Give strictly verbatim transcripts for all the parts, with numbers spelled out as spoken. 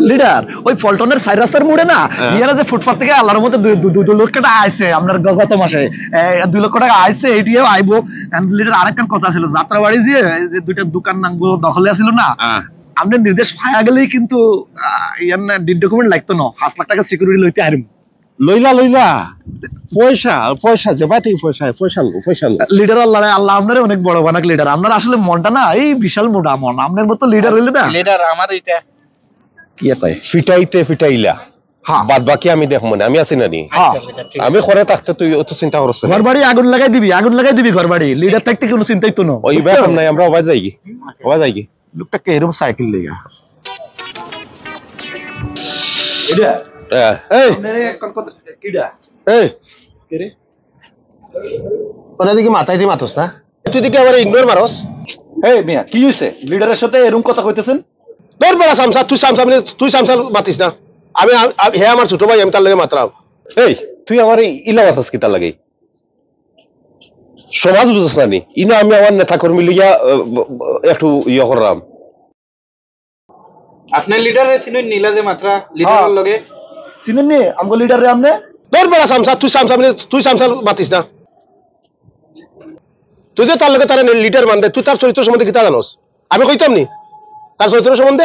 লিডার, ওই পল্টনের চাইর রাস্তার মোড়ে না, হ্যাঁ। ইয়ারা যে ফুটপাত থেকে আল্লাহর মতো দুই, দুই, দুই, দুই লক্ষ টাকা আইছে আপনার গ-, গত মাসে, এ, দুই লক্ষ টাকা আইছে, এটিও আইবো। And লিডার, আরেকখান কথা ছিল, যাত্রাবাড়ি যে, যে দুইটা দোকান নাঙ্গো দখলে আছিল না, হ্যাঁ। আমরা নির্দেশ পাওয়া গেলেই কিন্তু, আহ, ইয়ার না, ডিড ডকুমেন্ট লাগতো না, পাঁচ লাখ টাকা সিকিউরিটি লইতে হারিম। লইলা, লইলা। পয়সা, পয়সা, যে বাতি পয়সা, পয়সা লো, পয়সা লো। লিডার আল্লাহ রে, আল্লাহ আপনারে অনেক বড় বানাক লিডার। আপনার আসলে মনটা না, এই বিশাল মোটা মন। আপনার মতো লিডার হইলে না। লিডার আমার এটা। কি এটা? ফিটাইতে ফিটাইলা। হ্যাঁ। বাদ বাকি আমি দেখমু নে, আমি আছি না নি? হ্যাঁ। আচ্ছা, লিডার, ঠিক আমি আছে। ঘরে থাকতে তুই অত চিন্তা করছ না। ঘর বাড়ি আগুন লাগাই দিবি, আগুন লাগাই দিবি ঘর বাড়ি। লিডার থাকতে কোনো চিন্তাই তো না। ওই ব্যাপার নাই, আমরা ওবা যাই কি? ওবা যাই কি? লোকটা কে এরকম সাইকেল লইয়া? এটা? হ্যাঁ। এই! আপনারে এখন কথা, কিডা? এই! কে রে? তোরা দেখি মাথায় দিয়ে মাতস না? তুই দেখি আবার ইগনোর মারস? এই মিয়া, কি হইছে? লিডারের সাথে এরকম কথা কইতেছেন? তোর বড় সামসা, তুই সামসা মানে, তুই সামসা মাতিস না। আমি, আমি, হে আমার ছোট ভাই, আমি তার লগে মাতরাম। এই, তুই আমার এই ইলা মাতস কিতার লাগি? সমাজ বুঝছ না নি? ইনো আমি আমার নেতা কর্মী লইয়া, আহ, ব-, ব-, একটু ইয়ে করলাম। আপনি লিডারে চিনেন নি, ইলা যে মাতরা লিডারের হ্যাঁ। লগে? চিনেন নি আমগো লিডারে আপনি? তোর বড় সামসা, তুই সামসা মানে, তুই সামসা মাতিস না। তুই যে তার লগে তার লিডার মানবে, তুই তার চরিত্র সম্বন্ধে কিতা জানোস? আমি কইতাম নি তার চরিত্র সম্বন্ধে?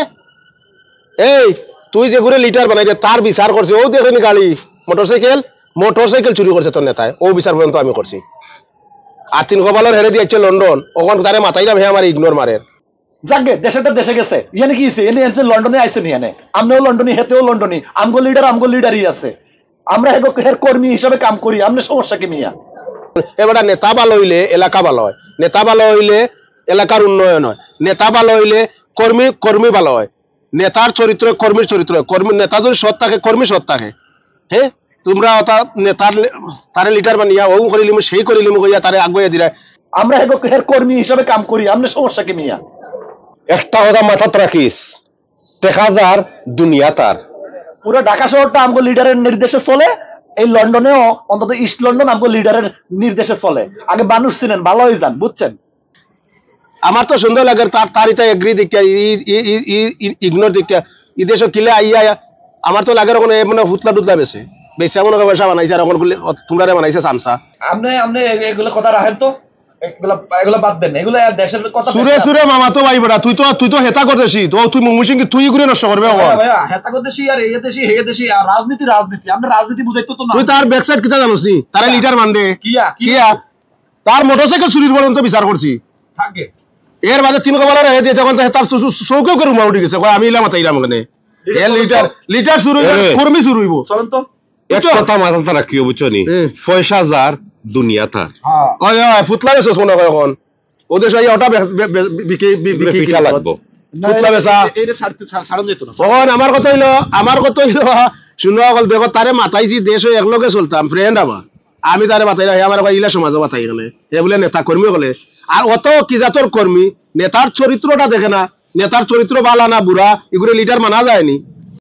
এই, তুই যেগুরে লিডার বানাই দে, তার বিচার করছে, ও দেখে নি গাড়ি, মোটরসাইকেল, মোটরসাইকেল চুরি করছে তোর নেতায়, ও বিচার পর্যন্ত আমি করছি। আর তিন কপালর হেরে দিয়ে যাচ্ছে লন্ডন, ওখান তারে মাতাইলাম, হে আমার ইগনোর মারের। যাকে, দেশেরটা দেশে গেছে, ইয়ানে কি হইছে? এনে এনছে লন্ডনে আইছে নি এনে? আমনেও লন্ডনি, হেতেও লন্ডনি, আমগো লিডার, আমগো লিডারই আছে। আমরা হেগো-, হের কর্মী হিসাবে কাম করি, আমনে সমস্যা কি মিয়া? এবারে নেতা ভালো হইলে এলাকা ভালো হয়, নেতা ভালো হইলে এলাকার উন্নয়ন হয়, নেতা ভালো হইলে কর্মী, কর্মী ভালো হয়, নেতার চরিত্র কর্মীর চরিত্র হয়, কর্মী, নেতা যদি সৎ থাকে, কর্মী সৎ থাকে। হ্যাঁ, তোমরা অতা নেতার লে-, তারে লিডার বানিয়া ও করিলিমু, সেই করিলিমু কইয়া তারে আগুয়াইয়া দিরা। আমরা হেগো-, হের কর্মী হিসাবে কাম করি, আমনে সমস্যা কি মিয়া? একটা কথা মাথাত রাখিস, টেকা যার, দুনিয়া তার। পুরো ঢাকা শহরটা আমগো লিডারের নির্দেশে চলে, এই লন্ডনেও অন্তত ইস্ট লন্ডন আমগো লিডারের নির্দেশে চলে। আগে মানুষ চিনেন, ভালো হয়ে যান, বুঝছেন? আমার তো সুন্দর লাগে তার, তার ইতা এগ্রি দেখিয়া, ই, ই, ই, ই, ই, ইগনোর দেখিয়া। ই দেশো কিলা আইয়া, আইয়া, আমার তো লাগে ওখানে এ মনে হয় ফুতলা টুতলা বেচে। বেচা মনে হয় পয়সা বানাইছে আর ওখানে গুলি, তোমরারে বানাইছে চামচা। আপনি, আপনি এ-, এগুলো কথা রাখেন তো, এগুলা, এগুলা বাদ দেন। এগুলা দেশের কথা সুরে বেশি সুরে আছে। মামা তো ভাই বেটা, তুই তো, তুই তো হেতা করতেছি, তো তুই ময়মনসিংহ তুই ঘুরে নষ্ট করবে ভাইয়া, এখন। ভাইয়া, হেতা করতেছি আর এই দেশি, হে দেশি, আর রাজনীতি, রাজনীতি। আপনি রাজনীতি বুঝাইতো তো না। তুই তার ব্যাক সাইড কিতা জানোস নি? তারা কিয়া? লিডার মানবে। কিয়া? কি কিয়া? হয়েছে? তার মোটরসাইকেল চুরির পর্যন্ত বিচার করছি। থাকে। এর বাদে তিন কপালর হে দিয়ে তখন তো তার চু-, চু-, চৌকেও করে উমা উঠি গেছে, কয়, "আমি ইলা মাতাইলাম কেনে?" লিডার এ চলুন লিডার, তো। লিডার চুরি হইব, এ। কর্মী চুরি হইব। চলুন তো। এক বুঝছো? কথা মাথাত রাখিও, বুঝছো নি? এ। পয়সা যার, দুনিয়া তার। হ্যাঁ। ওই, ওই, ফুতলা বেচছ মনে হয় এখন। ওদের সাথে ওটা বে-, বে-, বে-, বিকে-, বি-, এগুলো বিকে পিঠা কিনে লাগবো। না, ফুতলা এই, বেচা। এই, এই ছাড়তে, ছাড়-, ছাড়ন যেত না। তখন আমার কথা হইলো, আমার কথা হইলো, শুনো, অকল দেখো, তারে মাতাইছি, দেশো একলগে চলতাম, ফ্রেন্ড আমার। আমি তারে মাতাই না, হে আমার কয়, "ইলা সমাজও মাতাই কেনে?" হে বলে নেতা কর্মী বলে। আর অত কি জাতর কর্মী, নেতার চরিত্রটা দেখে না, নেতার চরিত্র বালা না বুরা, এগুলো লিডার মানা যায়নি।